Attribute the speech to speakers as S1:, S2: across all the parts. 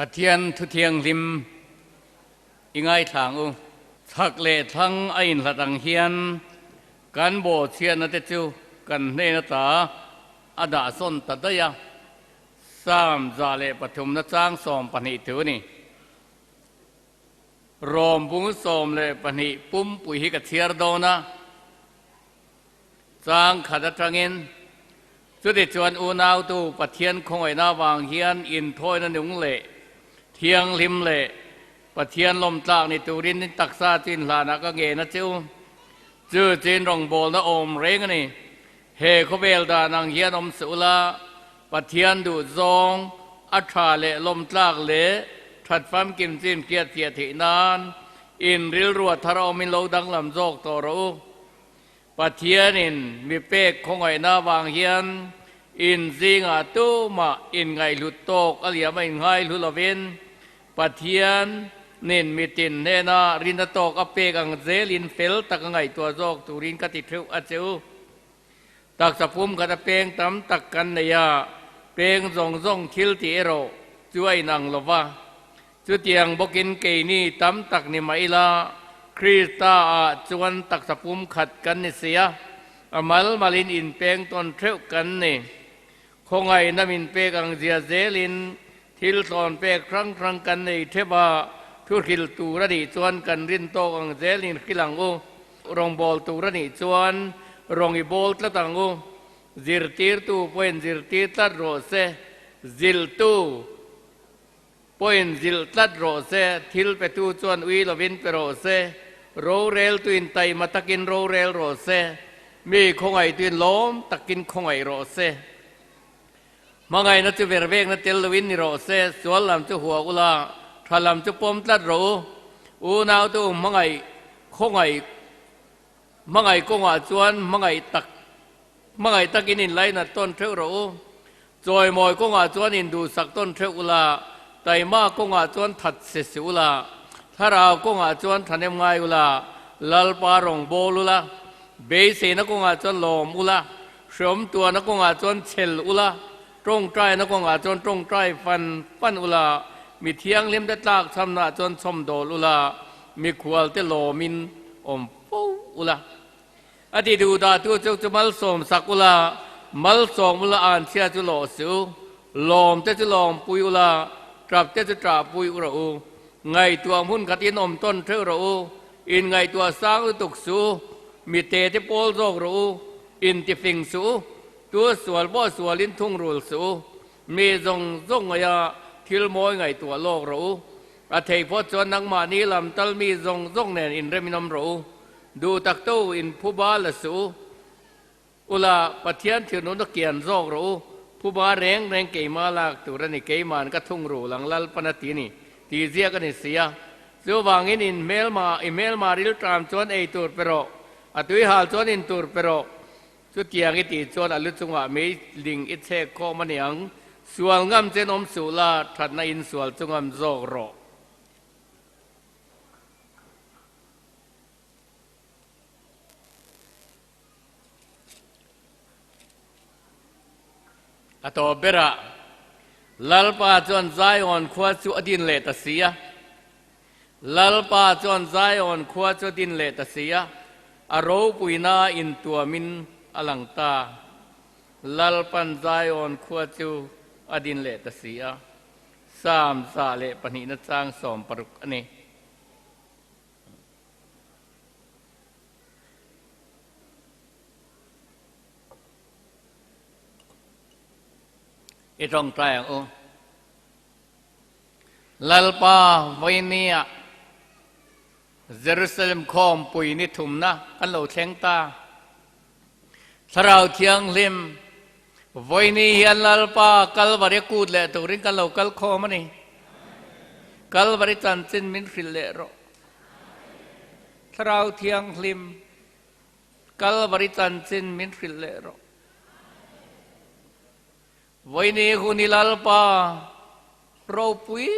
S1: Pathian thu thianghlim i ngaithla ang u. Chhak leh thlang a inhlat ang hian kan bawhchhiatna te chu kan hnen ata a dahsawn ta daih a, Psalm 103 chang 12 thu a ni. Rom bung 12 pumpui hi ka chhiar dawn a, Chang khat atangin, Chutichuan unautu Pathian khawngaihna avang hian inthawina nung leh thianghlim leh Pathian lawmtlak ni turin taksa chu inhlanah ka ngen a che u. Chu chin rawngbawlna awm reng a ni. He khawvel dan ang hian awm suh ula, Pathian duh zawng a tha leh lawmtlak leh that famkim chu inhriatfiah theih nan in rilru a thar awmin lo danglam zawk tawh rawh u. Pathianin mi pek khawngaihna avang hian in zingah tumah inngaihhlut tawk a liam a inngaihlu lovin Pathianin mitin hnena rinna tawk a pek ang zelin fel tak a ngaihtuah zawk turin ka ti theuh a che u. Taksa pum khat a peng tam tak kan nei a, peng zawng zawng thil tih erawh chu a inang lo va. Chutiang bawkin keini tam tak ni mah ila, Krista-ah chuan taksa pum khat kan ni si a, a mal malin inpeng tawn theuh kan ni. Khawngaihna min pek ang zia zelin thil tlawn pek hrang hrang kan nei theuh a, thu hrilh tur a nih chuan kan rin tawk ang zelin hrilh ang u, rawngbâwl tur a nih chuan rawng i bâwl tlat ang u, zirtirtu pawhin zirtir tlat rawh se, zilhtu. Pawhin zilh tlat rawh se, thil petu chuan ui lovin pe rawh se, roreltuin taima takin rorel rawh se, mi khawngaihtuin lawm takin khawngaih rawh se. Hmangaihna chu vervekna tel loin ni rawh se, sual lam chu hua ula, tha lam chu pawm tlat rawh u. Unaute u hmangaih khawngaih hmangaih kawngah chuan hmangaih tak Hmangaih takin inlainat tawn theuh rawh u. Chawimawi kawngah chuan induhsak tawn theuh ula, taima kawngah chuan that se si ula, thlarau kawngah chuan thahnem ngai ula, Lalpa rawn bawl ula, beiseina kawngah chuan lawm ula, hreawm tuahna kawngah chuan chhel ula, tawngtaina kawngah chuan tawngtai fan fan ula, mi thianghlimte tlak chhamnaah chuan chhawmdawl ula, mikhualte lawmin awm fo ula. A ti duh dah tu chu chu malsawm sak ula, malsawm ula an chhia chu lawh si u, lawm te chu lawm pui ula, tap te chu tah pui u rawh u. Ngaihtuah hmun khat in awm tawn theuh rawh u, in ngaihtuah sang lutuk suh u, mi te te pawl zawk rawh u, in ti fing suh u, tu sual pawh sual in thung rul suh u, mi zawng zawng ngaia thil mawi ngaihtuah lawk rawh u. A thei phawt chuan nangmahni lam tal mi zawng zawng nen inrem in awm rawh u. Duh tak to in phuba la suh u. Ula, Pathian thirnun a kian zawk rawh u. Phuba reng reng keima lak tur a ni, keiman ka thung ruh lang Lalpan a ti ni, tih ziak a ni si a. Chuvangin in hmelma, i hmelma rilṭam chuan ei tur pe rawh, a tuihal chuan in tur pe rawh. Chutiang i tih chuan a lu chungah mei ling i chhek khawm a ni ang. Sual ngam chen awm suh la, ṭhatna in sual chu ngam zawk rawh. A tawp berah Lalpa chuan Zion khua chu a din leh ta si a. Lalpa chuan Zion khua chu a din leh ta si a, a ropuina intuamin a lang ta. Lalpan Zion khua chu a din leh ta si a. Psalm 102 na chang 60 a ni. I tawngtai ang u. Lalpa vawinia Jerusalem khawmpui ni thumna kan lo thleng ta. Thlarau Thianghlim vawini hian Lalpa Kalvari kut leh turin kan lo kal khawm a ni. Kalvari chanchin min hrilh leh rawh. Thlarau Thianghlim Kalvari chanchin min hrilh leh rawh. Vawini hun i Lalpa ropui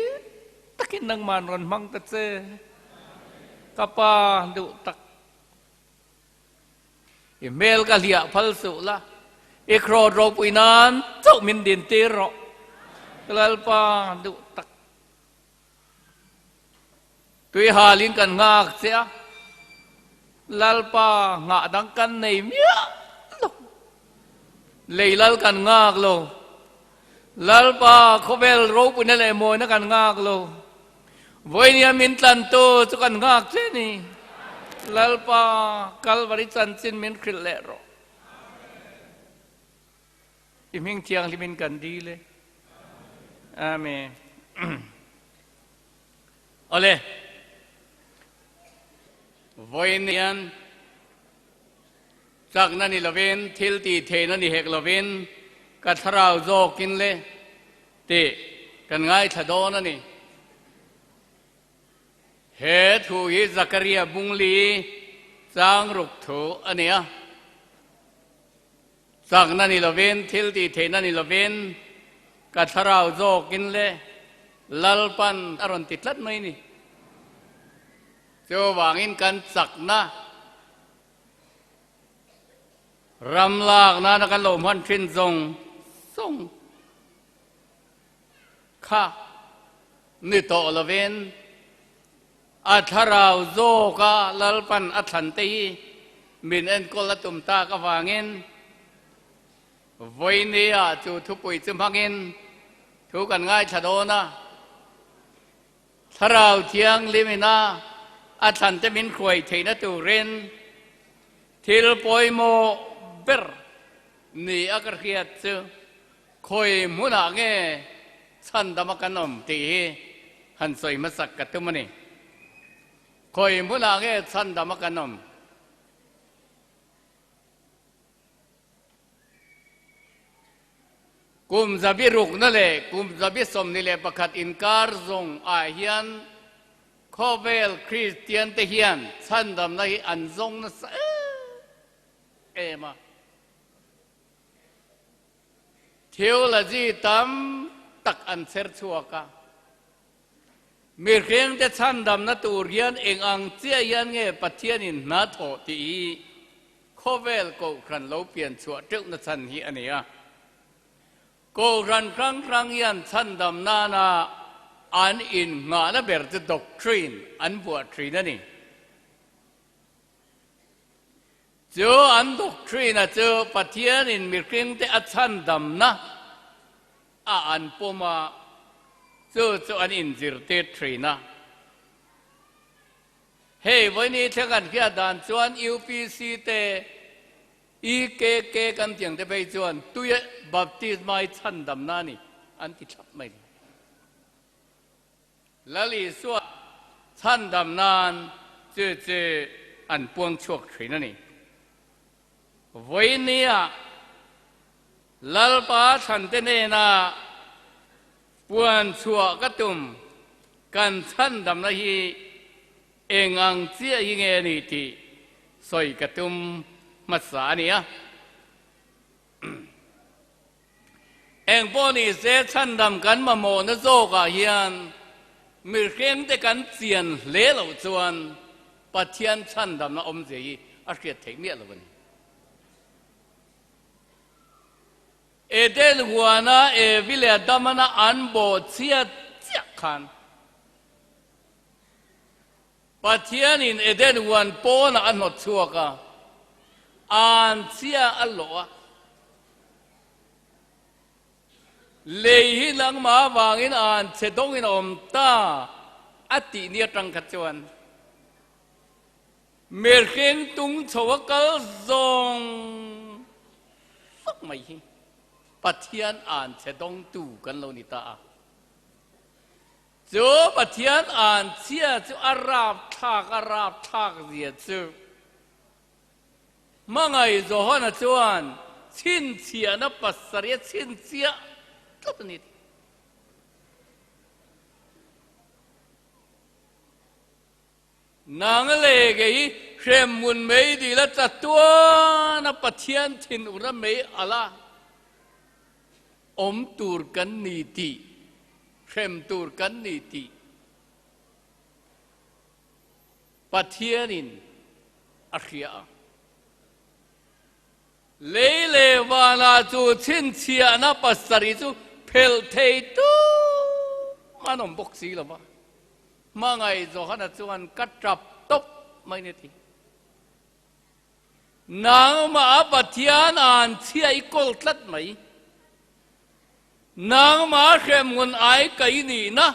S1: takin nangman rawn hmang ta che. Ka pa duh tak. I hmel ka hliah phal suh la, i krawt ropui nan chauh min din tir rawh. Ka Lalpa duh tak. Tui halin kan nghak che a, Lalpa nghah dang kan nei miah lo. Lei lal kan nghak lo. Lalpa khawvel ropuina leh mawina kan nghak lo. Vawinia min tlantu chu kan nghak che ni. Lalpa Kalvari chanchin min hrilh leh rawh. I hming thianghlimin kan dil e. Amen. Awle. Vawiin hian chakna ni lovin, thil tih theihna ni hek lovin ka thlarau zawkin le tih kan ngaithla dawn a ni. He thu hi Zakaria Bungli changruk thu a ni a. Chakna ni lovin, thil tih theihna ni lovin, ka thlarau zawkin le Lalpan a rawn ti tlat mai ni. Chuvangin kan chakna ram lak nana kan lo hman thin zawng zawng kha ni tawh lovin a thlarau zawka Lalpan a thlan te hi min enkawl a tum tak avangin vawinia chu thupui chu hmangin thu kan ngaithla dawn a. Thlarau Thianghlim ina a thlan te min hruai theihna turin thil pawimawh ber ni a ka hriat chu khawi hmunah nge chhandama kan awm tih hi han sawi hmasak ka tum a ni. Khawi hmunah nge chhandama kan awm? Kum zabi rukna leh kum zabi 21 inkar zawng ah hian khawvel Kristian te hian chhandamna hi an zawng nasa em em a. Theology tam tak an chher chhuak a. Mihringte chhandamna tur hian eng ang chiah hian nge Pathianin hna thawh tih hi khawvel Kohhran lo pian chhuah teuhna chhan hi a ni a. Kohhran hrang hrang hian chhandam nana an innghahna ber chu doctrine an buah thin a ni. Chu an doctrine-a chu Pathianin mihringte a chhandamna a an pawm a, chu chu an inzirtir thin a. Hei vawiini thleng kan hriat dan chuan UPC te, EKK kan tih ang te phei chuan tui baptisma hi chhandamna a ni an ti thlap mai. Lal Isua chhandam nan chu chu an puang chhuak thin a ni. Vawinia Lalpa thlante nena puan chhuah ka tum kan chhandamna hi eng ang chiah hi nge a ni tih sawi ka tum hmasa a ni a. Eng pawh ni se chhandam kan mamawhna zawkah hian mihringte kan chian hle loh chuan Pathian chhandamna awmzia hi a hriat theih miah lo a ni. Eden huana Evi leh Adamana an bawh chhiat chiah khan Pathianin Eden huan pawnah a hnawt chhuak a, an chhia a lawh a. Lei hi nangmah avangin an chhe dawngin a awm ta a tih ni atang kha chuan Mihring tung chho a kal zawng zawng mai hi Pathian an chhe dawngtu kan lo ni ta a. Chu Pathian an chhia chu a rapthlak a rapthlak zia chu hmangaih Johana chuan chhinchhiahna pasarih a chhinchhiah tlat a ni. Nang leh kei hremhmun mei dil a tla tuan a Pathian thinura mei ala awm tur kan ni tih, hrem tur kan ni tih Pathianin a hria a. Lei leh vanah chu chhinchhiahna pasarih chu phelh thei tum an awm bawk si lo va. Hmangaih Johana chuan ka tap tawp mai ni ti. Nangmah Pathian an chhia i kawl tlat mai. Nangmah hremngun ai kai nihna,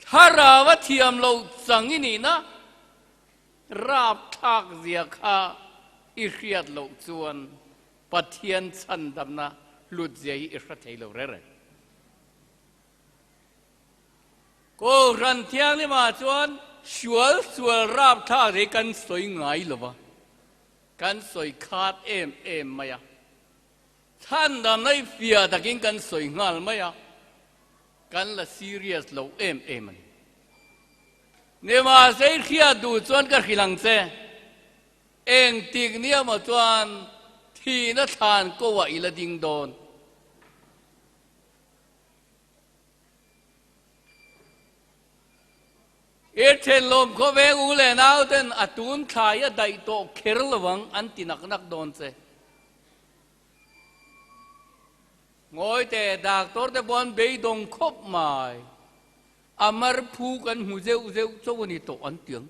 S1: thlarau a thiam lo chang i nihna, rapthlak zia kha i hriat loh chuan Pathian chhandamna hlut zia hi i hre thei lo reng reng. Kohhran Thianghlimah chuan sual sual rapthlak hi kan sawi ngai lo va, kan sawi khat em em mai a. Chhandamna hi fiah takin kan sawi nghal mai a, kan la serious lo em em a ni. Nimahse i hriat duh chuan ka hrilh ang che, engtik nia maw chuan thihna thlan ko ah i la ding dawn. I thenlawm khawveng u leh nau ten a tun thlai a daih tawh kher lo ang an ti nak nak dawn che. Ngawi teh doctor te pawh an beidawng khawp mai. A mar phu kan hmu zeuh zeuh chauh a ni tawh an ti ang.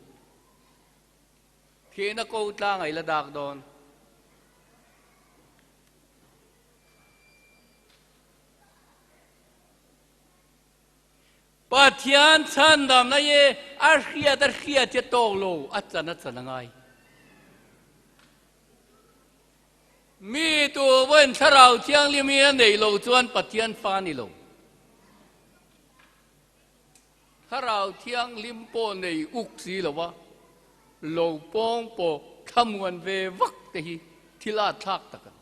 S1: Thihna ko tlang a i la dak dawn. Pathian chhandamna hi a hriat a hriat hi a tawk lo, a chan a chan a ngai. Mi tu pawhin Thlarau Thianghlim hi a neih loh chuan Pathian fa a ni lo. Thlarau Thianghlim pawh nei uk si lo va, lo pawng pawh thlamuan ve vak te hi thil a thlak tak a ni.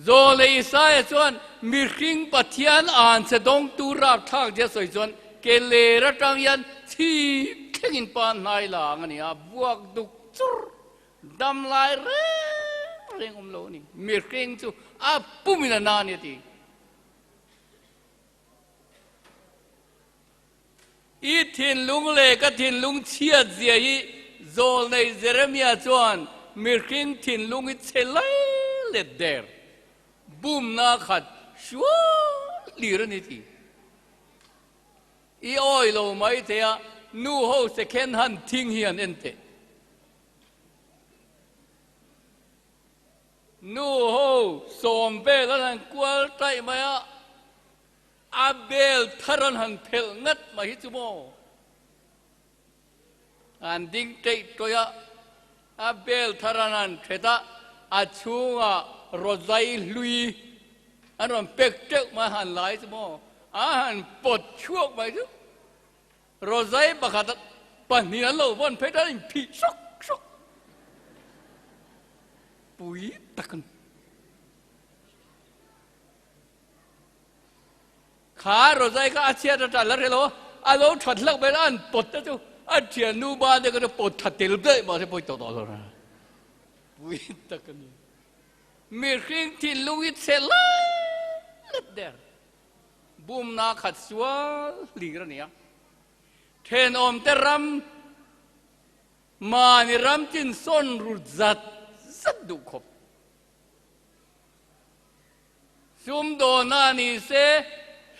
S1: Zawh leh Isaia chuan mihring Pathian anchhe dawngtu rapthlak zia sawi chuan ke ler atang hian chhip thlengin pa hnai la ang a ni a, vuak duk chur dam lai reng reng awm lo a ni. Mihring chu a pumin a na a ni a ti. I thinlung leh ka thinlung chhiat zia hi zawlnei Jeremia chuan mihring thinlung hi chhe lai let der bumna khat hrual hlir a ni ti. I awi lo mai thei a, nu ho second hand thing hi an en teh. Nu ho sawm vel an han kual taih mai a. A bel thar an han phelh ngat mai hi chu maw? An ding teih tawih a, a bel thar an han thet a, a chhungah rawzai hlui an rawn pek teuh mai a han lai chu maw? A han pawt chhuak mai chu rawzai pakhat pahnih an lo vawn phei ta a inphih sawk sawk pui tak a ni. Kha Rozai kha a chhiat a ṭan la hre lo a, a lo ṭhat hlauh mai a, an pawt te chu a ṭhiannu ban te kha chu pawt ṭha tel daih mahse pawi tawh tawh lo na. Pui tak a ni. Mihring thinlung hi chhe lai let der. Bumna khat sual hlir a ni a. Thenawm te ram mahni ram chin sawn rut zat zat duh khawp. Sumdawna ni se,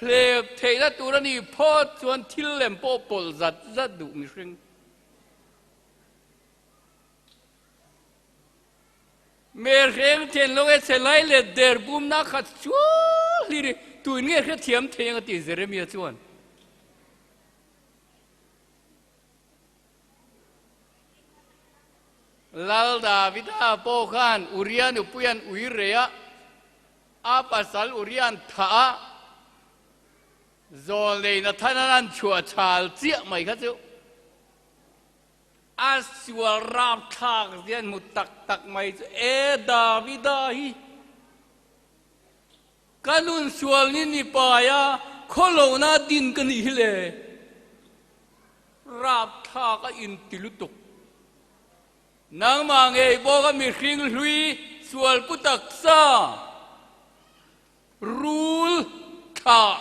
S1: hlep theihna tur a nih phawt chuan thil lem pawh pawlh zat zat duh mihring. Mihring thinlung e chhe lai leh der bumna khat chual hlir hi tuin nge hrethiam thei ang a ti Jeremia chuan. Lal Davida pawh khan Uria nupuian ui rei a, a pasal Uria'n thah a, zawlnei Nathana'n an chhuah chhal chiah mai kha chu a sual rapthlak zia an hmu tak tak mai chu, E Davida hi! Ka nun sual ni ni pai a, khawlohna din ka nih hi le. Rapthlak a inti lutuk. Nangmah ngei bawk a mihring hlui sual pu taksa rul thlah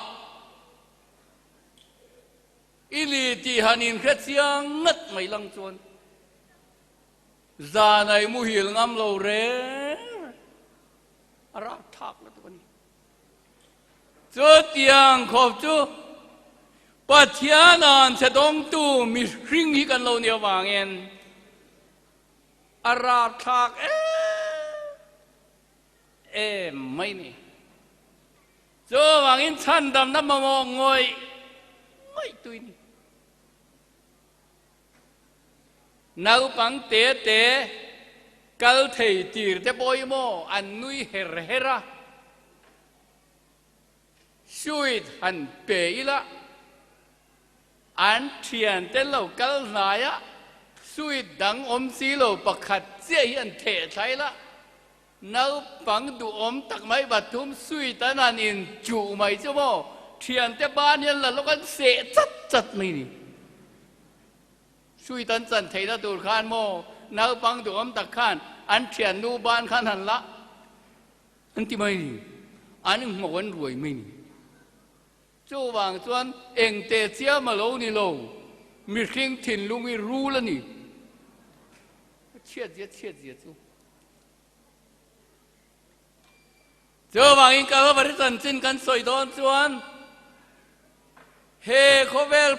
S1: i ni tih han inhre chiang ngat mai lang chuan zanai muhil ngam lo reng. A rapthlak lutuk a ni. Chutiang khawp chu Pathian anchhe dawngtu mihring hi kan lo nih avangin a rapthlak em em mai ni. Chuvangin chhandamna mamawh ngawih ngawih tui ni. Naupang te te kal thei tir te pawh hi maw an nui her her a, suit han pe ila an thian te lo kal hnai a, suit dang awm si lo pakhat chiah hi an theh thla ila naupang duhawm tak mai pathum suit an han inchuh mai chu maw thian te ban hian la lawk an seh chat chat mai ni. Sweet an chan theihna tur khan maw naupang duhawm tak khan an thiannu ban khan han la an ti mai ni, an inhmawk an ruai mai ni. Chuvang chuan engte chiam a lo ni lo, mihring thinlung hi rul a ni. Chhiat zia chhiat zia chu. Chuvangin Kalvari chanchin kan sawi dawn chuan he khawvel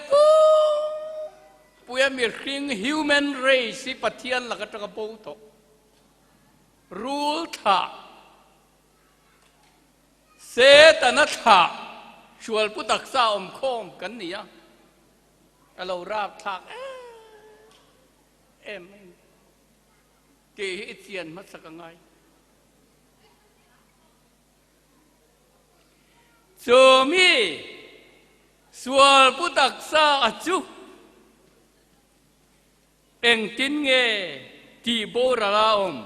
S1: pumpuia mihring, human race, hi Pathian lak atanga bo tawh, rul thlah, Setana thlah, hrualpu taksa awmkhawm kan ni a, a lo rapthlak em em mai a ni. Tih hi i chian hmasak a ngai. Chu mi sual pu taksa a chu engtin nge tih boral a awm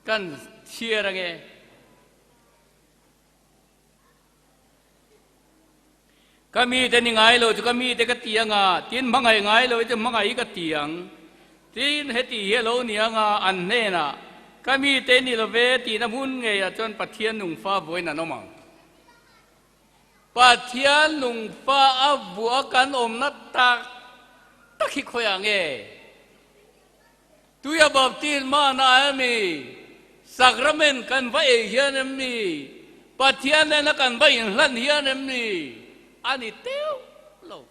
S1: kan chhiar ange. Ka mite ni ngai lo chu ka mite ka ti ang a, tin hmangaih ngai lo hi chu hmangaih hi ka ti ang. Tin, heti hi a lo ni ang a, an hnenah, Ka mite ni lo ve tihna hmun ngeiah chuan Pathian nungfa vawiin an awm ang. Pathian nungfa a vuah kan awmna tak tak hi khawiah nge? Tuia baptisma na em mi? Sacrament kan va ei hian em mi? Pathian nena kan va inhlan hian em mi? A ni teuh lo.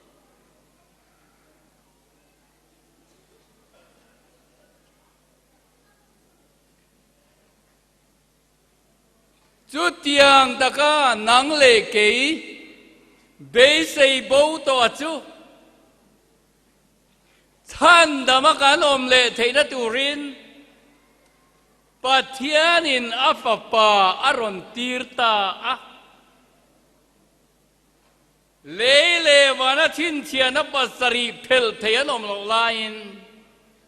S1: Chutiang taka nang leh kei beisei bo tawh a chu. Chhandama kan awm leh theihna turin Pathianin a Fapa a rawn tir ta a. Lei leh vana chhinchhiahna pasarih phelh thei an awm loh laiin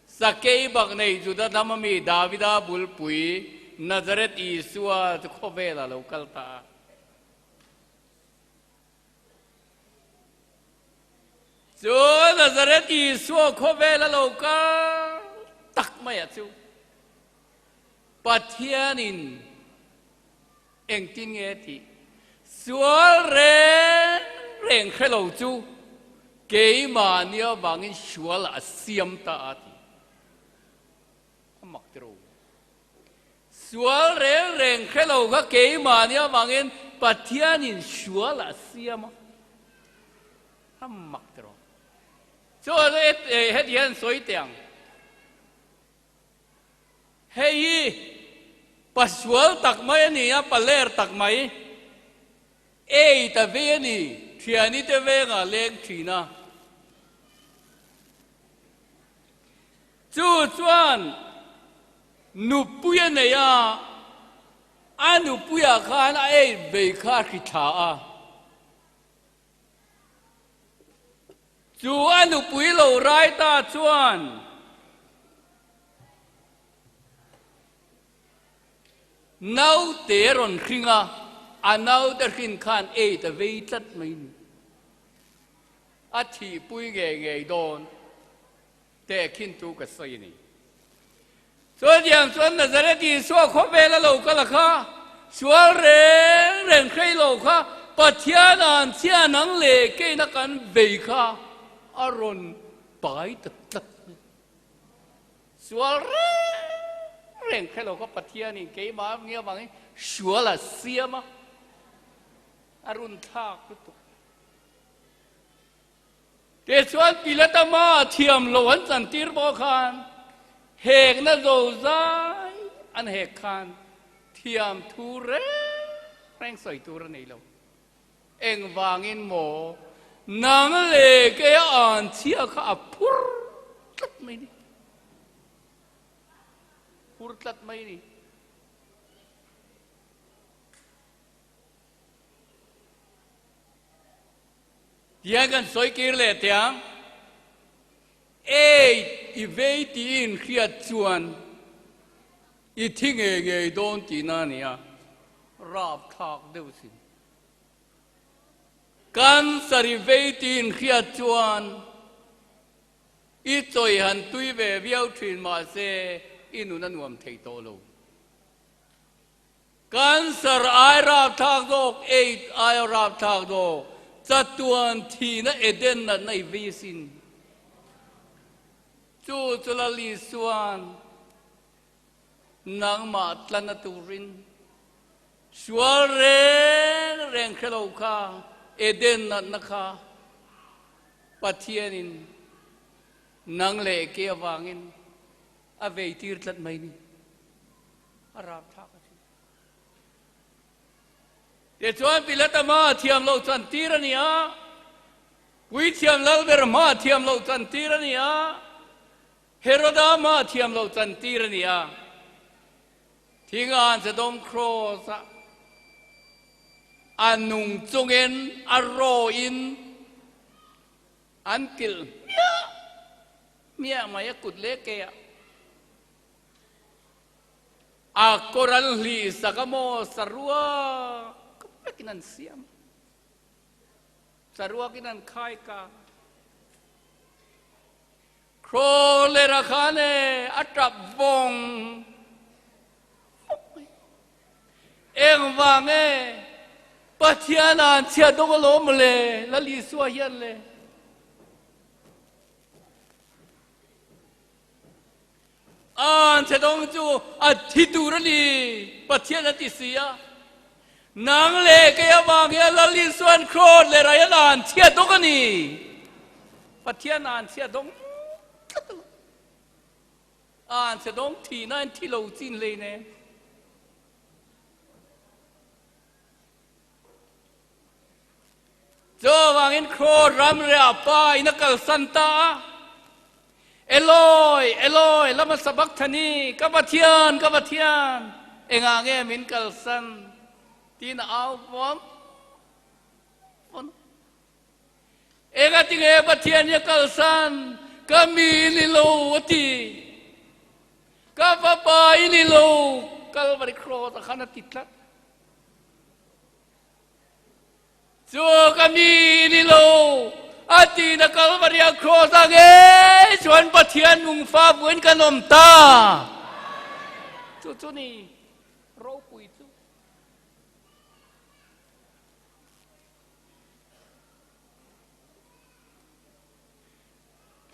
S1: Sakei bak nei Juda hnam ami Davida bulpui Nazareth Isua chu khawvelah a lo kal ta a. Chu Nazareth Isua khawvel a lo kal tak mai ah chu Pathianin engtin nge tih sual reng reng hre lo chu keimahni avangin sual a siam ta a ti. A mak tiro. Sual reng reng hre lo kha keimahni avangin Pathianin sual a siam a, a mak tiraw. Chuan heti hian sawi teh ang, hei hi pa sual tak mai a ni a, pa ler tak mai, ei ta vei a ni, thiani te vengah leng thin a. Chu chuan nupui a nei a, a nupuiah khan a ei vei kha a hri thla a. Chu a nupui lo rai ta chuan naute a rawn hring a, a naute hrin khan ei ta vei tlat mai ni. A thihpui ngei ngei dawn. Tehkhin chu ka sawi a ni. Chutiang chuan Nazareth Isua khawvel a lo kal a kha, sual reng reng hrei lo kha, Pathian an chhia nang leh keina kan vei kha a rawn pai ta tlat mai. Sual reng reng hrei lo kha Pathianin keimah nge avangin sual a siam a. A run thlak lutuk. Tichuan Pilata ma thiam lo an chantir pawh khan hekna zozai an hek khan thiam thu reng reng sawi tur a nei lo. Engvangin maw nang leh keia an chhia kha a phur tlat mai ni. Phur tlat mai ni. Tiang kan sawi kir leh tiang, Ei, i vei tiin hriat chuan i thi ngei ngei dawn tihna a ni a, rapthlak deuh sin. Cancer i vei tiin hriat chuan i chawi han tui ve viau thin mahse i nun a nuam thei tawh lo. Cancer ai rapthlak zawk, AIDS ai rapthlak zawk, chatuan thihna Eden natna i vei asin. Chu chu Lal Isuan nangmah tlana turin sual reng reng hre lo kha Eden natna kha Pathianin nang leh ke avangin a vei tir tlat mai ni. A rapthlak a thin. Tichuan Pilata hma a thiam loh chuan tir a ni a, Puithiam Lalber hma a thiam loh chuan tir a ni a, Heroda hma a thiam loh chuan tir a ni a. Thingan Sodom Cross a a nung chungin a rawin an kilh hmiah hmiah mai a kut leh ke ah. A kawr an hlih sak a maw saruak vekin an siam. Saruakin an khai ka. Khaw lera khan e a tap vawng vawng mai. Engvang e Pathian an chhiat dawng alawm mawle Lal Isua hian le. An che dawng chu a thi tur a ni, Pathian a ti si a. Nang leh kei avang hian Lal Isuan Kraws leh Raian an chhiat dawng a ni. Pathian an chhiat dawng tlat lo. An che dawng thihna in thi lo chin hlei nen. Chuvangin Kraw ram reh pa in a kalsan ta a, Eloi, Eloi, lama sabakthani, ka Pathian, ka Pathian, engah nge min kalsan? tiin a au vawn vawn a. Engati nge Pathian hi a kalsan? Ka mi i ni lo, a ti. Ka fapa i ni lo, Kalvari Kraws ah khan a ti tlat. Chu ka mi ni lo, a ti na Kalvari a Kraws ah ngei chuan Pathian nungfa buin kan awm ta. Chu chu ni ropui chu.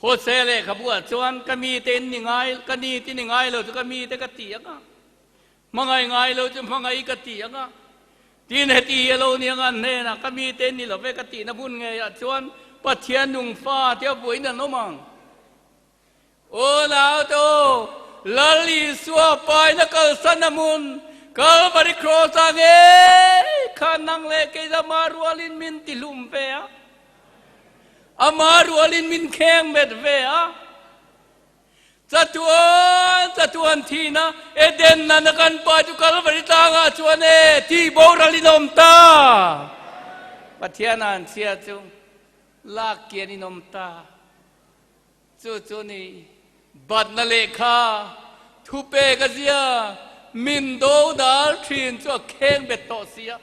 S1: Hosea lehkhabu ah chuan ka mite in ni ngai, ka ni ti ni ngai lo chu ka mite ka ti ang a, hmangaih ngai lo chu hmangaih ka ti ang a, tin heti hi a lo ni ang a, an hnenah ka mite in ni lo ve ka tihna hmun ngeiah chuan Pathian nungfa tia buain an awm ang. Aw naute aw, Lal Isua paina kalsan a hmun, Kalvari Cross ah ngei khan nang leh kei ama rualin min ti hlum ve a, ama rualin min kheng met ve a. Chatuan chatuan thihna Eden nana kan pa chu Kalvari tlangah chuan e tih boralin a awm ta. Pathian an chhia chu lak kian in awm ta. Chu chu ni batna lehkha thupek a zia min do dal thin chu a kheng bet tawh si a,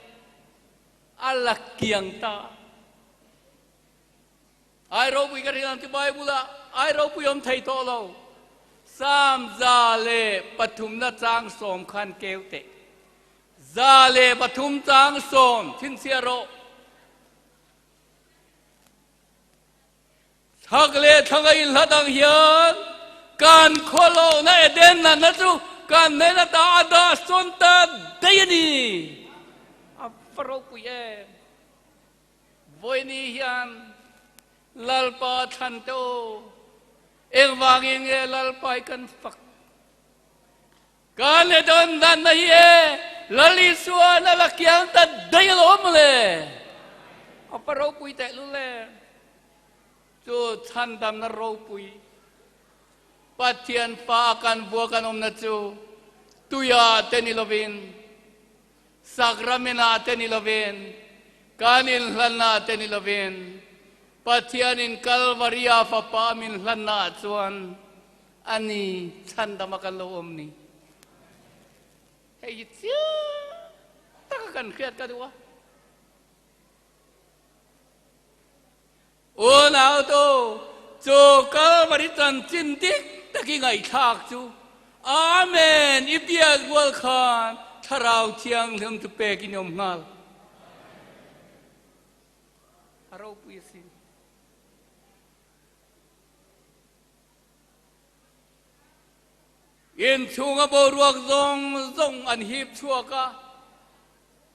S1: a la kiang ta. Ai ropui ka hrilh ang chu Bible ah ai ropui awm thei tawh lo. Psalm 103 na chang 10 khan keu teh. 103 chang 10 chhinchhiah rawh. Chhak leh thlang a inhlat ang hian kan khawlohna Eden natna chu kan hnen ata a dah sawn ta daih a ni. A va ropui em! Vawini hian Lalpa thlan te aw, engvangin nge Lalpa hi kan fak? Ka le dawn dan na hi e, Lal Isua na la kiang ta daih alawm le. A va ropui teh lul e. Chu chhandamna ropui Pathian fa a kan vua kan awmna chu tuia te ni lovin, sakramena te ni lovin, kan inhlanna te ni lovin, Pathianin Kalvaria fapa min hlanna ah chuan a ni chhandama kan lo awm ni. Hei hi chiang taka kan hriat ka duh a. Unau tu, chu Kalvari chanchin dik tak i ngaihthlak chu Amen i biak rual khan Thlarau Thianghlim chu pek in i awm nghal. A ropui asin. Inchhunga boruak zawng zawng an hip chhuak a,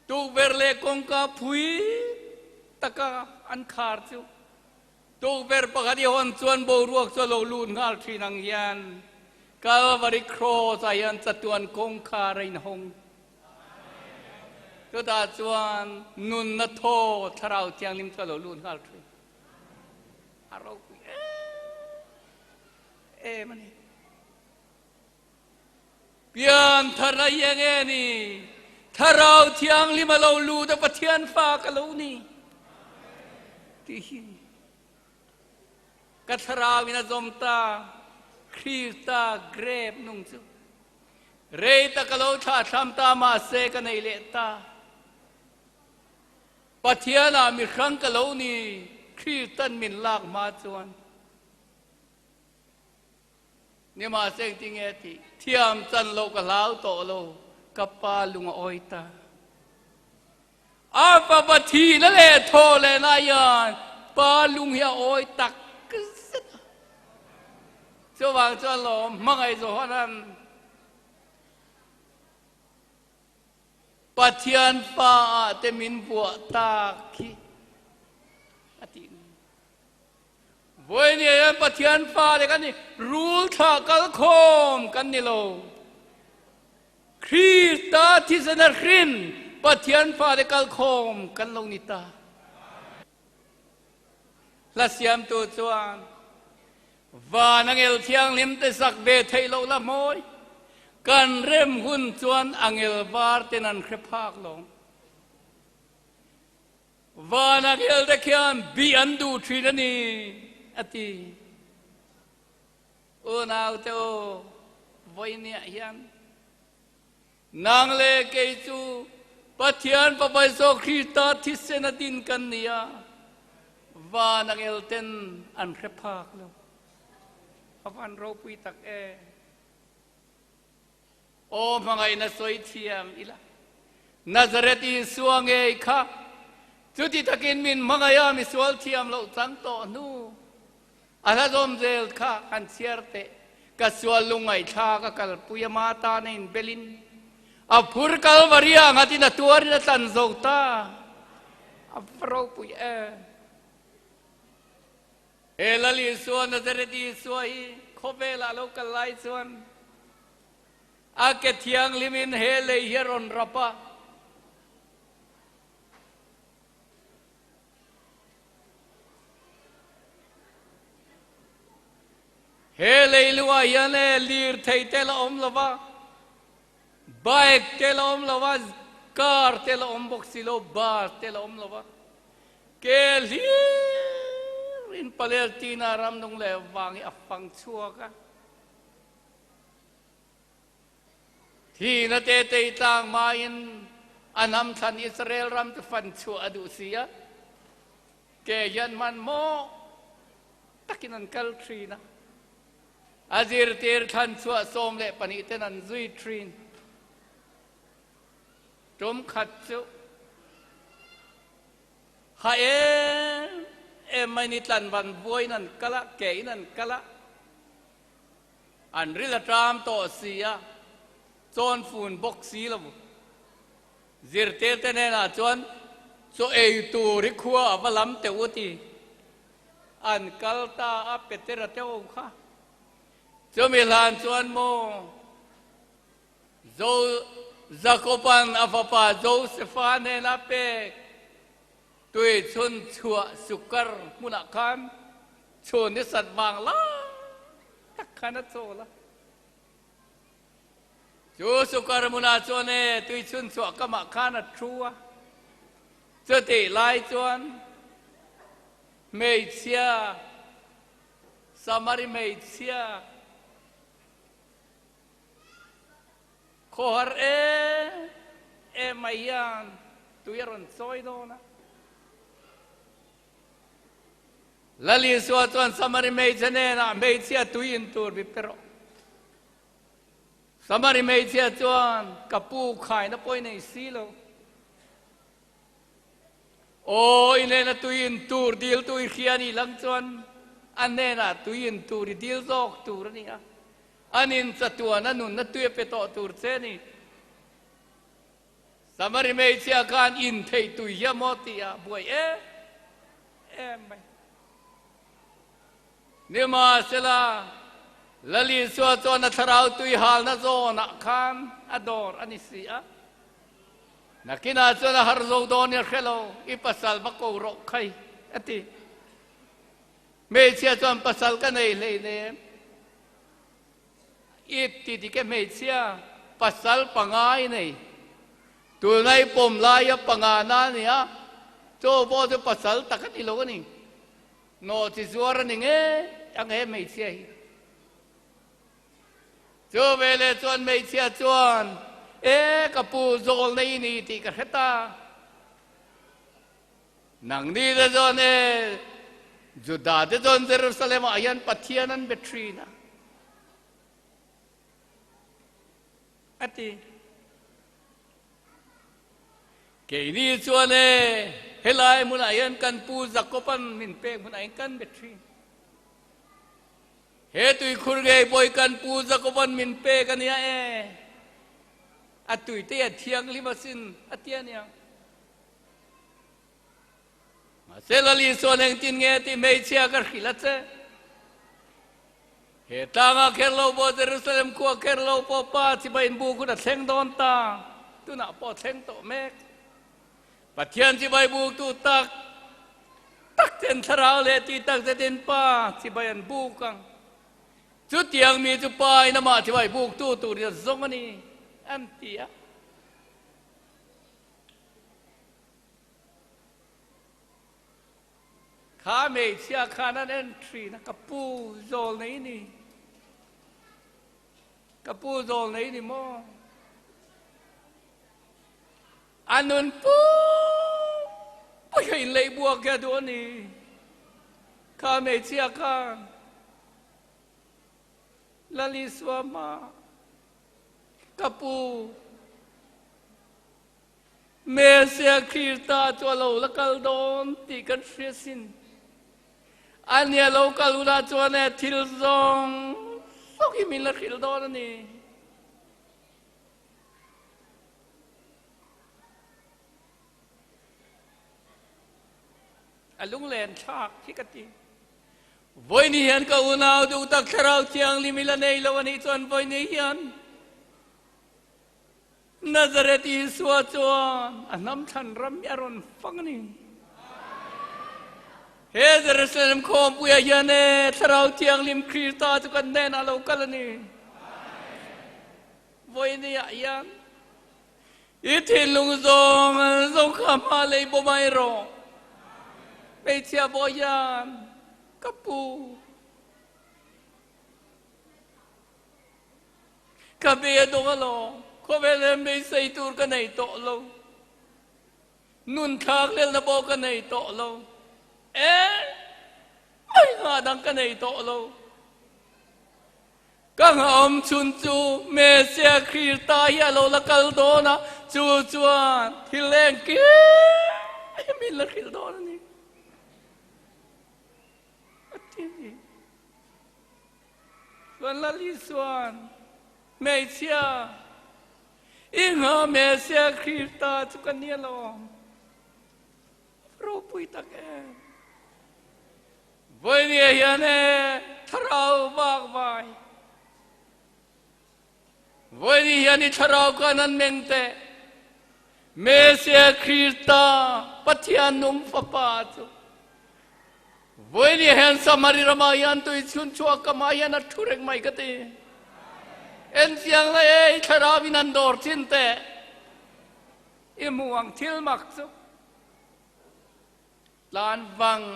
S1: tukverh leh kawngka phui taka an khar chu tukverh pakhat i hawn chuan boruak chu a lo lut nghal thin ang hian Calvary Cross ah hian chatuan kawngkhar a inhawng. Chutah chuan nunna thaw Thlarau Thianghlim chu a lo lut nghal thin. A ropui em em a ni. Pian thar a iang e ni. Thlarau Thianghlim a lo lut a Pathian fa ka lo ni tih hi ka thlarau in a zawm ta Krista grep nung chu. Rei tak ka lo thlahthlam ta mahse ka nei leh ta. Pathianah mi hrang ka lo ni, Kristan min lak hma chuan. Nimahse engtin nge tih thiam chan loh ka hlau tawh lo, ka pa lung a awi ta. A fapa thihna leh thaw leh na hian pa lung hi a awi tak zet a. Chuvang chuan lawm hmangaih Johanan Pathian pa ah te min vuah tak hi a tih ni. Vawiin hian Pathian fa te kan ni, rul thlah kal khawm kan ni lo. Krista thisen a hrin Pathian fa te kal khawm kan lo ni ta. Hla siamtu chuan van angel thianghlim te sak ve theih loh la hmawi, kan rem hun chuan angel var ten an hre phak lo. Van angel te khian bih an duh thin a ni, a ti. Unaute aw, vawinia hian nang leh kei chu Pathian Fapa Isua Krista thisen a din kan ni a, van angel ten an hre phak lo. A van ropui tak e. Aw hmangaihna sawi thiam ila. Nazareth Isua ngei kha chuti takin min hmangaih a, misual thiam loh chang tawh hnu a hla zawm zel kha han chhiar teh. Ka sual lungngaihthlak a kalpui a ma tan a inbelin a phur Kalvaria nghatin a tuarin a tlan zo ta. A va ropui em! He Lal Isua, Nazareth Isua hi khawvelah lo kal lai chuan a ke thianghlimin he lei hi a rawn rap a. He lei luah hian e lirthei te la awm lo va, bike te la awm lo va, car te la awm bawk si lo, bus te la awm lo va. Ke hlir in Palestina ram nung leh vang hi a fang chhuak a. Thihna te tei tlang hmain a hnam thlan Israel ram chu fan chhuah a duh si a. Ke hian hmanhmawh takin an kal thin a. A zirtir thlan chhuah 12 ten an zui thin. Tum khat chu ha em em mai ni tlan van vuain an kal a, kein an kal a, an ril a ṭam tawh si a, chawn fun bawk si lo. Zirtirte hnenah chuan. Chaw ei tur hi khua a va lam teuh a ti. An kal ta a Petera te ho kha. Chumi hlan chuan maw Jo Jakoban a fapa Josefa hnena pek tui chhun chhuah sukar hmunah khan chhun ni sat vang lai tak khan a chawl a. Chu sukar hmunah chuan e tui chhun chhuah kamah khan a thu a. Chutih lai chuan hmeichhia, Samari hmeichhia, khawhar em em mai hian tui a rawn chawi dawn a. Lal Isua chuan Samari hmeichhe hnenah hmeichhia tui in tur bi pe rawh. Samari hmeichhia chuan ka pu khaina pawh i nei si lo. Aw, i hnena tui in tur dil tu i hria nih lang chuan a hnenah tui in tur i dil zawk tur a ni a. An in chatuan a nunna tui a pe tawh tur che a ni. Samari hmeichhia khan in theih tui hi a maw tih a buai em em mai. Nimahsela, Lal Isua chuan a thlarau tui halna zawnah khan a dawr a ni si a. Nakinah chuan a har zo dawn i a hre lo, i pasal va ko rawh khai, a ti. Hmeichhia chuan pasal ka nei hleinem. I ti dik e hmeichhia, pasal panga i nei. Tunlai pawm laia panga na a ni a, chaw pawh chu pasal tak a ni lo a ni. Nawh chi zuar a ni ngei ang he hmeichhia hi. Chu veleh chuan hmeichhia chuan, E ka pu, zawl nei i ni tih ka hre ta. Nangni te chuan e, Juda te chuan Jerusalem ah hian Pathian an be thin a, a ti. Keini chuan e, helai hmunah hian kan pu Jakoban min pek hmunah hian kan be thin. He tuikhur ngei pawh hi kan pu Jakoban min pek a nia e, a tuite a thianghlim asin a ti a niang. Mahse Lal Isuan engtin nge tih hmeichhia ka hrilh a che. He tlangah kher lo pawh Jerusalem khua kher lo pawh Pa chibai in buk hun a thleng dawn ta, tunah pawh a thleng tawh mek. Pathian chibai buktu tak tak ten thlarau leh tih tak zetin Pa chibai an buk ang. Chutiang mi chu Pa in amah chibai buktu tur in a zawng a ni, an ti a. Kha hmeichhia khan an en thin a, ka pu zawl nei ni, ka pu zawl nei ni maw? A nun pu pui a inleih buak hian duh a ni. Kha hmeichhia khan Lal Isua hma ka pu Mesia Krista chu a lo la kal dawn tih kan hria sin. A nia lo kal hunah chuan e thil zawng zawng hi min la hrilh dawn a ni. A lunglen thlak hi ka ti. Vawiin hian ka unau duh tak Thlarau Thianghlim i la nei lo a nih chuan vawiin hian Nazareth Isua chuan a hnam thlan ram hi a rawn fang a ni. He Jerusalem khawmpuiah hian e Thlarau Thianghlim Krista chu kan hnenah a lo kal a ni. Vawiiniah hian i thinlung zawng zawng kha hma lei bawm mai rawh. Hmeichhia pawh hian ka pu. Ka be a dawng alawm, khawvel hian beisei tur ka nei tawh lo, nun thlak lelna pawh ka nei tawh lo, eng mai nghah dang ka nei tawh lo. Ka nghahawm chhun chu Mesia Krista hi a lo la kal dawn a, chu chuan thil engkim hi min la hrilh dawn a ni, a ti a ni. Chuan Lal Isuan, Ropui tak em. Vawinia hian e thlarau vak vai. Vawiini hian i thlarau khan an meng teh. Mesia Krista Pathian nung Fapa chu vawiini hian Samari ramah hian tui chhun chhuak kamah hian a thu reng mai ka ti. En chiang la e, i thlarau in an dawr thin teh. I hmuh ang thil mak chu tlan vang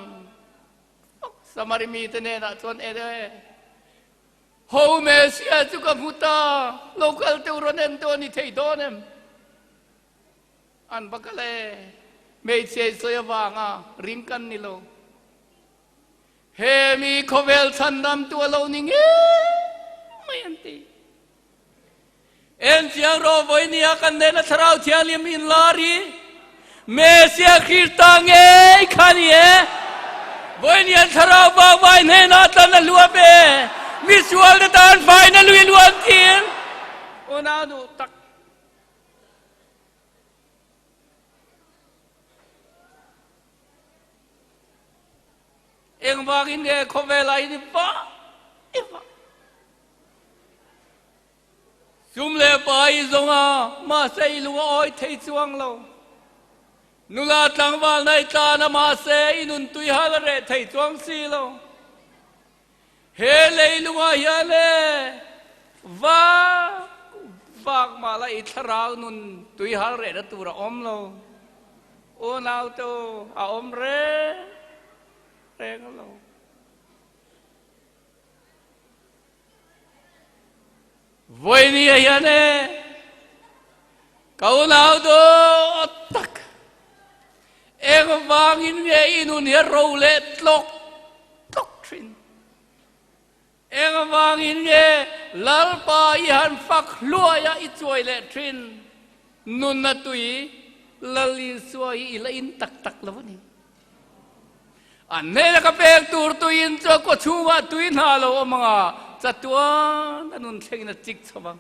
S1: vak Samari mite hnenah chuan en e. Ho Mesia chu ka hmu ta, lo kal teuh rawn en tawh a ni thei dawn em? An va kal e, hmeichhia i sawi avanga ring kan ni lo. He mi khawvel chhandamtu a lo ni ngei mai an ti. En chiang rawh vawinia kan nena Thlarau Thianghlim inlar hi Mesia Krista ngei kha ni e. Vawinia Thlarau Bawbai hnenah tlan a hluap e. Misual te tan faina lui luan tir. Unau duh tak. Engvangin nge khawvelah hi ni vah i vah. Sum leh pa i zawng a, mahse i lung a awi thei chuang lo. Nula tlangval na i tlan a, mahse i nun tui hal a reh thei chuang si lo. He leilungah hian le vak vak mah la i thlarau nun tui hal rehna tur a awm lo. Unau te u, a awm reng reng lo. Vawinia hian e ka unau dawt tak engvangin nge i nun hi a ro leh tlawk tlawk thin? Engvangin nge Lalpa i han fak hluai a i chuai leh thin? Nunna tui Lal Isua hi i la in tak tak lo a ni. An hnena ka pek tur tuiin chu a kaw chhungah tui hna lo awm ang a, chatuan a nun thlengin a chik chho ang.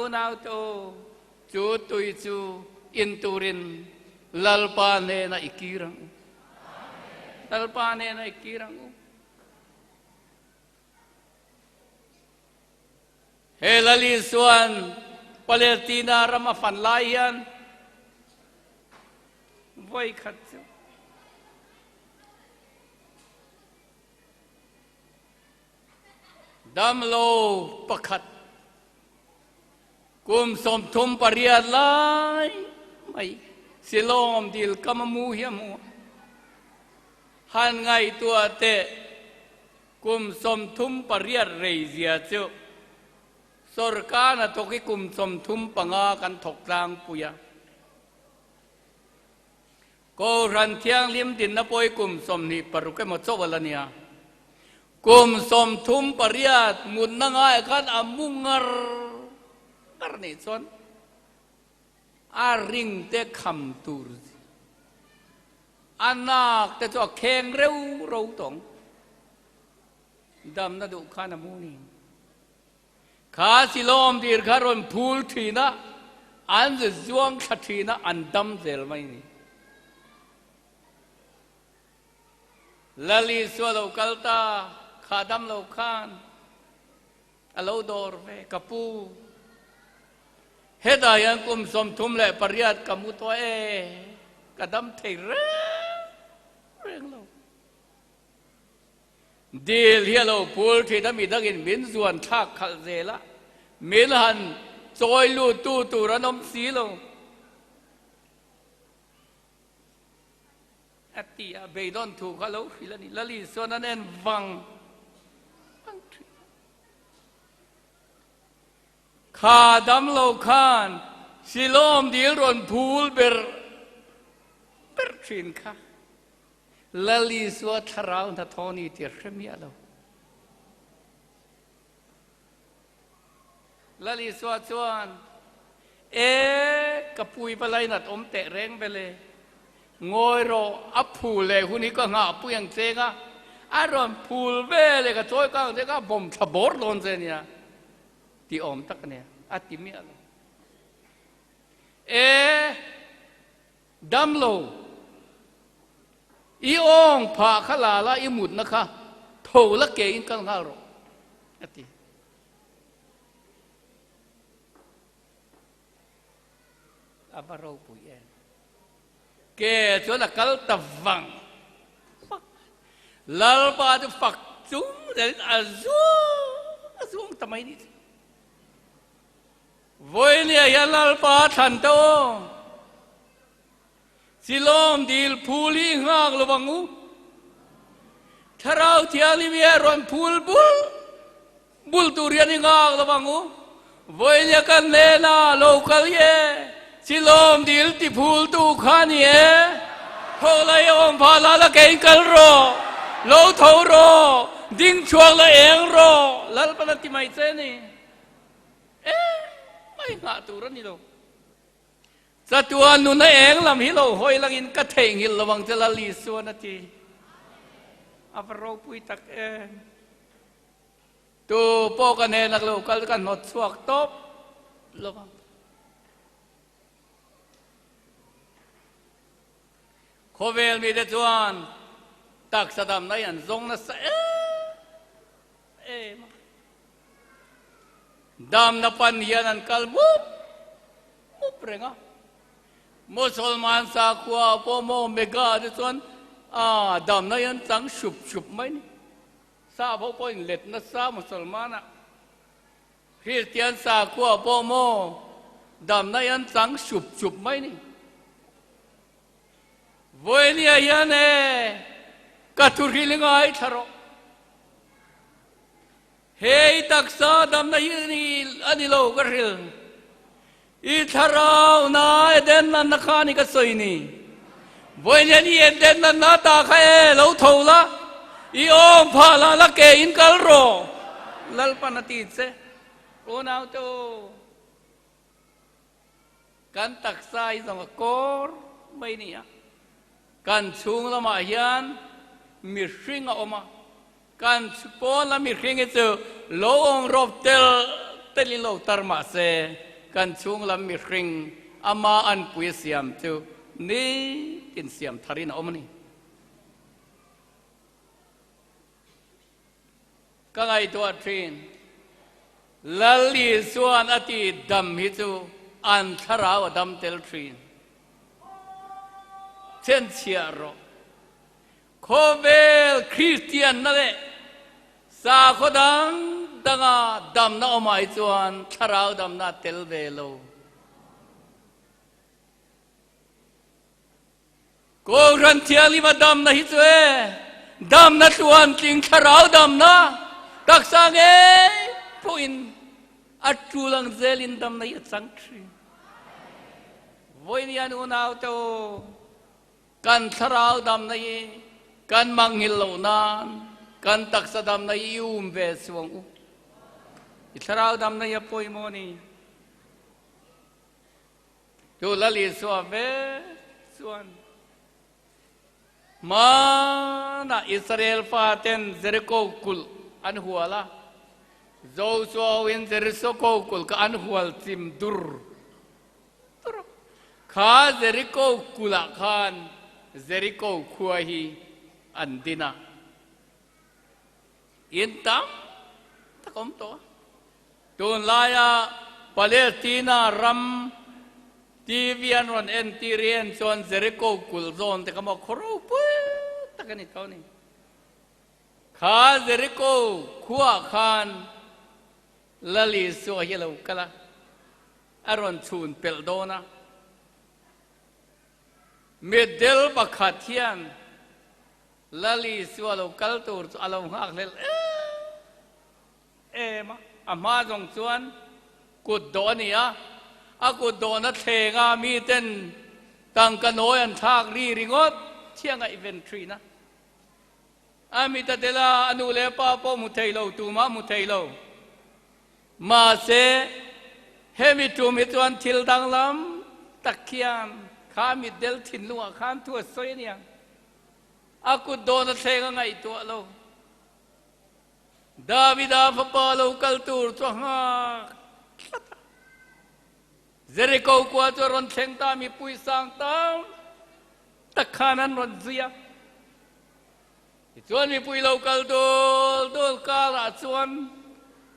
S1: Unaute u, chu tui chu in turin Lalpa hnenah i kir ang u. Lalpa hnenah i kir ang u. He Lal Isua'n Palestina ram a fan lai hian vawi khat chu damlo pakhat kum 38 lai mai Siloam dil kam a mu hi a hmu a, han ngaihtuah teh. Kum 38 rei zia chu sorkar hnathawk hi kum 35 kan thawk tlangpui a. Kohhran Thianghlim dinna pawh hi kum 26 emaw chauh a la nia. Kum 38 mutna ngaiah khan a mu ngar ngar nih chuan a ring te kham tur A nak te chu a kheng reuh ro tawng. Damna duh khan a mu ni. Kha Silawm dir kha rawn phul thin a, an zuang thla thin a, an dam zel mai ni. Lal Isua lo kal ta, kha dam lo khan a lo dawr ve, ka pu. Hetah hian kum 38 ka mu tawh e, ka dam thei reng reng lo. Dil hi a lo phul thin a, midangin min zuan thlak khalh zel a, min han chawi lut tu tur an awm si lo. A ti a, beidawn thu kha lo hrilh a ni. Lal Isuan an en vang vang thin a. Kha damlo khan Silawm dil rawn phul ber ber thin kha Lal Isua thlarau hnathawh ni tih a hre miah lo. Lal Isua chuan, E, ka pui va lainat awm teh reng vel e. Ngawi rawh, a phul leh hun hi ka nghah pui ang cheng a, a rawn phul ve leh ka chawi kang che ka bawm thla bawr dawn che nia, ti awm tak a nia, a ti miah lo. E, damlo. I awng phah kha la la i mutna kha tho la ke in kal nghal rawh a ti. A va ropui em. Ke chuan a kal ta vang vang. Lalpa chu fak chung zelin a zuang a zuang ta mai ni. Vawinia hian Lalpa thlan te aw. Silawm dil phul hi nghak lo vang u. Thlarau Thianghlim hi a rawn phul bul bul tur hian i nghak lo vang u. Vawinia kan hnena lo kal ye Silawm dil ti phul tu kha ni e. Tho la i awm phah la la kei kal rawh, lo tho rawh, ding chhuak la eng rawh, Lalpan a ti mai che ni. Engmah i nghah tur a ni lo. Chatuan nuna eng lam hi lo hawi langin ka theihnghilh lo ang che Lal Isuan a ti. A va ropui tak em. Tu pawh ka hnenah lo kal ka hnawt chhuak tawp lo ang. Khawvel mite chuan taksa damna hi an zawng nasa em em a. Damna pan hian an kal mup mup reng a. Musalman sakhua pawh maw mega te chuan a damna hi an chang hrup hrup mai ni. Sap ho pawh in let nasa Musalman ah. Kristian sakhua pawh maw damna hi an chang hrup hrup mai ni. Vawinia hian e ka thuhril i ngaithla rawh. Hei taksa damna hi a ni lo ka hril. I thlarau na Eden lanna kha ni ka sawi ni. Vawinia ni Eden lanna ta kha e lo tho la, i awm phah la la ke in kal rawh. Lalpan a ti che. Unau te u. Kan taksa hi zawng a kawr mai ni a, kan chhung lamah hian mihring a awm a, kan pawn lam mihring hi chu lo awm rawp tel telin lo tar mah se, kan chhung lam mihring ama anpui a siam chu nitin siam tharin a awm a ni. Ka ngaihtuah thin. Lal Isuan a ti dam hi chu an thlarau a dam tel thin. Chhenchhiah rawh. Khawvel Kristianna leh sakhaw dang danga damna awmah hi chuan thlarau damna a tel ve lo. Kohhran Thianghlim a damna hi chu e, damna tluantling thlarau damna taksa ngei pawhin a tul ang zelin damna hi a chang thin. Vawiin hian unaute u, kan thlarau damna hi kan manghilh loh nan kan taksa damna hi i um ve suang u. I thlarau damna hi a pawimawh a ni. Chu Lal Isua vek chuan hmanah Israel faten Jeriko kulh an hual a, Joshua hoin Jerisoko kulh kha an hual chim dur dur a. Kha Jeriko kulhah khan Jeriko khua hi an din a. In tam tak awm tawh a. Tunlaia Palestina ram TV an rawn entir hi en chuan Jericho kulh zawn te kha maw khaw ropui tak a ni tho a ni. Kha Jericho khuaah khan Lal Isua hi a lo kal a, a rawn chhun pelh dawn a. Mitdel pakhat hian Lal Isua lo kal tur chu a lo nghak hlel em em a, a hma zawng chuan kut dawh a ni a, a kut dawhna thlenga miten tangka nawi an thlak ri ringawt thiang a iven thin a. A mit a tel a, a nu leh a pa pawh hmu thei lo, tumah hmu thei lo. Mahse, hemi tum hi chuan thil danglam tak hian kha mitdel thinlungah khan thu a sawi a niang. A kut dawn a thleng a ngaihtuah lo. Davida fapa lo kal tur chu a nghak tlat a. Jeriko khua chu a rawn thleng ta, mipui sang tam tak khan an rawn zui a. Tichuan mipui lo kal dul dul karah chuan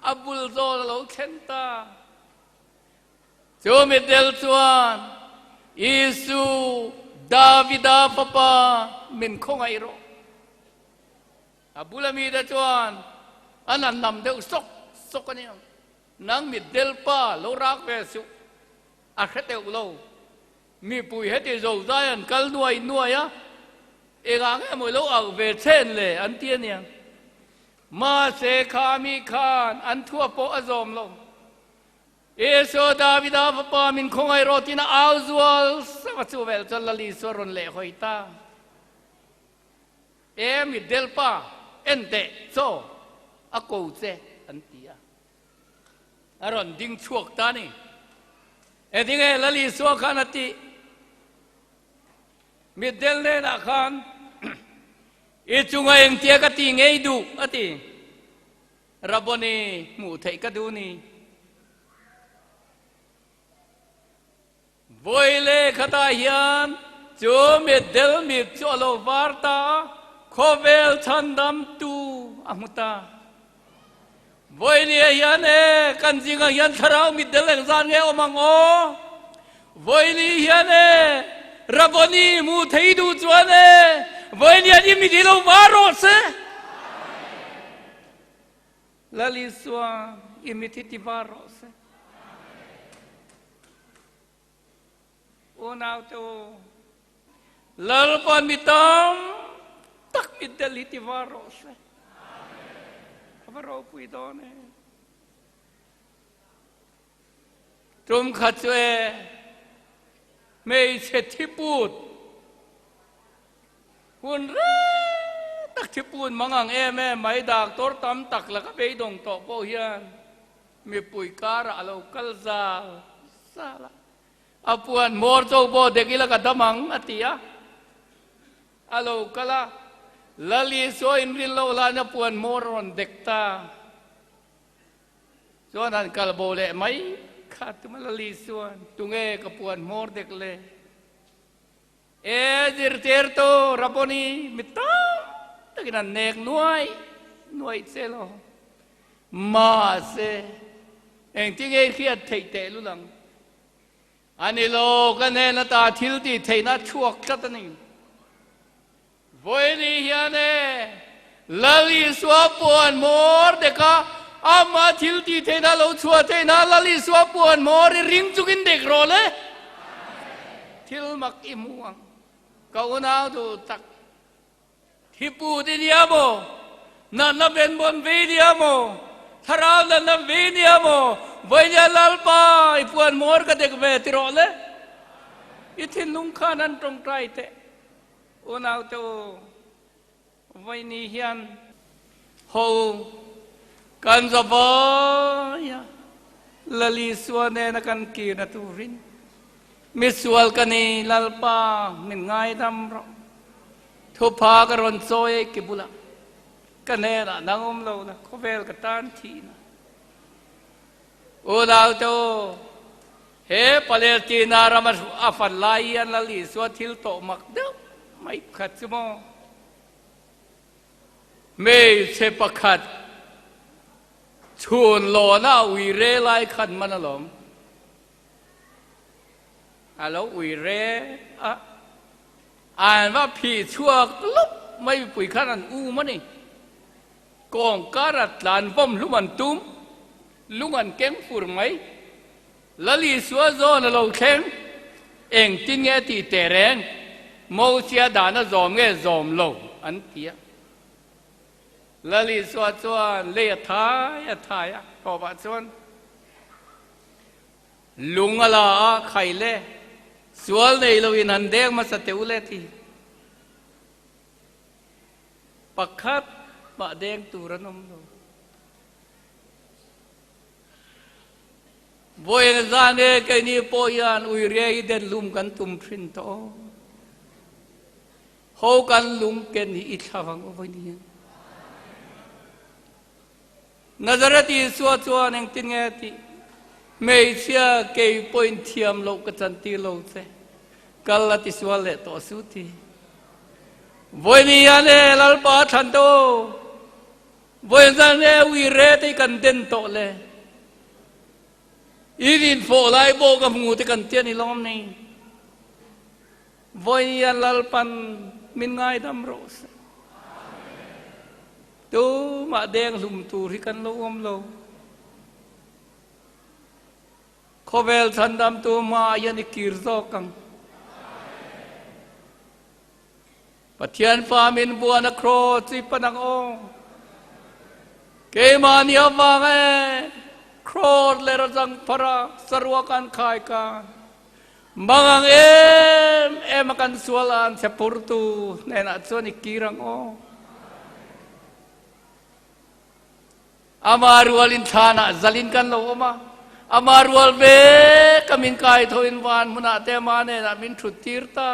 S1: a bul zawn a lo thlen ta. Chu mitdel chuan, Isu, Davida fapa, min khawngaih rawh. A bula mite chuan an han nam deuh sawk sawk a niang. Nang mitdel pa lo rak ve suh, a hre teuh lo. Mipui heti zozai an kal nuai nuai a, engah nge maw lo auh ve chen le an ti a niang. Mahse kha mi khan an thua pawh a zawm lo. Esau Davida fapa min khawngaih rawh tiin a au zual sak a, chu vel chuan Lal Isua rawn leh hawi ta. E mitdel pa, en teh, chaw a ko che an ti a. A rawn ding chhuak ta ni. Engtinge Lal Isua khan a tih? Mitdel hnenah khan, I chunga engtia ka ti ngei duh a ti. Rabboni hmuh theih ka duh ni. Vawi leh khatah hian chu mitdel mit chu a lo var ta a, khawvel chhandamtu a hmu ta. Vawi leh hian e, kan zingah hian thlarau mitdel engzat nge awm ang aw? Vawi li hian e, Rabboni hmuh thei duh chuan e, vawi lian i mit hi lo var rawh se. Lal Isua i mit hi ti var rawh se. Unaute u, Lalpa mi tam tak mit del hi ti var rawh se. A va ropui dawn e. Tum khat chu e, hmeichhe thiput Hun reng tak thipun mang ang em em mai doctor tam tak laka beidawng tawh pawh hian mipui karah a lo kal zal zal a, a puan hmawr cho pawh dek ila ka dam ang a ti a, a lo kal a, Lal Isua inrin loh hlain a puan hmawr a rawn dek ta. Chuan han kal bo leh mai kha tuma Lal Isuan tunge ka puan hmawr dek le? E zirtirtu Rabboni mi tam takin an nek nuai nuai che lo. Mahse, engtin nge i hriat theih teh lul ang? A ni lo, ka hnen ata thil tih theihna a chhuak tlat a ni. Vawiini hian e, Lal Isua puan hmawr dek a, amah thil tih theihna lo chhuah theihna Lal Isua puan hmawr i ring chukin dek rawh le. Thil mak i hmu ang. Ka unau duh tak. Thipu ti nia maw? Natna ben bawn vei nia maw? Thlarau natna vei nia maw? Vawinia Lalpa i puan hmawr ka dek ve ti rawh le. I thinlung khan an tawngtai teh. Unaute u, vawiini hian ho kan za vai a, Lal Isua nena kan kirna turin misual ka ni, Lalpa min ngaidam rawh. Thupha ka rawn chawi ei ki bulah ka hnenah nang awm lo la, khawvel ka tan thihna. Unaute u, he Palestina rama a fan lai hian Lal Isua thil tawh mak deuh mai pakhat chu maw? Hmeichhe pakhat chhun lawna a ui re lai khan man alawm. A lo ui re a, an va phih chhuak lup mai mipui khan an um a ni. Kawngkar a tlan vawm hlum an tum, lung an keng fur mai. Lal Isua zawn a lo thleng, engtin nge tih teh reng, Mosia dan a zawm nge zawm lo an ti a. Lal Isua chuan lei a thai a thai a, tawpah chuan lung a la a, khai le, sual nei loin han deng hmasa teh u le ti. Pakhat mah deng tur an awm lo. Vawiin zan e keini pawh hian uire hi den lum kan tum thin tawh aw. Ho kan lung ken hi i thla vang aw vawiin hian. Nazareth Isua chuan engtin nge a tih? Hmeichhia kei pawhin thiam loh ka chantir lo che, kal a tisual leh tawh su ti. Vawi hian e Lalpa thlan tawh aw, vawi zan e ui re te hi kan den tawh le. In infawh lai pawh ka hmu te kan ti a ni lawm ni. Vawi hian Lalpan min ngaidam rawh se. Tumah deng hlum tur hi kan lo awm lo. Khawvel chhandamtu hmaah hian i kir zawk ang. Pathian fa min buan a kraw chi pan ang aw. Keimahni avang e kraw leh razang phara sarua kan khai ka. Mang ang em em a kan sual an chhe phurtu hnenah chuan i kir ang aw. Ama rualin thlanah zalin kan lo awm a, ama rual ve ka min kai thoin van hmunah te ama hnenah min thut tir ta.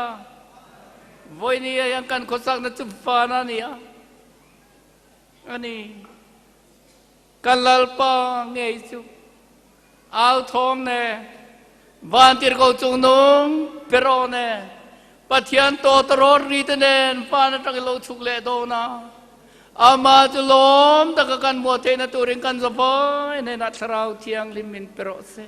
S1: Vawiini ah hian kan khawsakna chu van a ni a, a ni. Kan Lalpa ngei chu au thawm ne, van tirhkoh chungnung peraw ne, Pathian tawtawrawt ri te nen van atangin lo chhuk leh dawn a, amah chu lawm taka kan hmuah theihna turin kan zavai hnenah Thlarau Thianghlim min pe rawh se.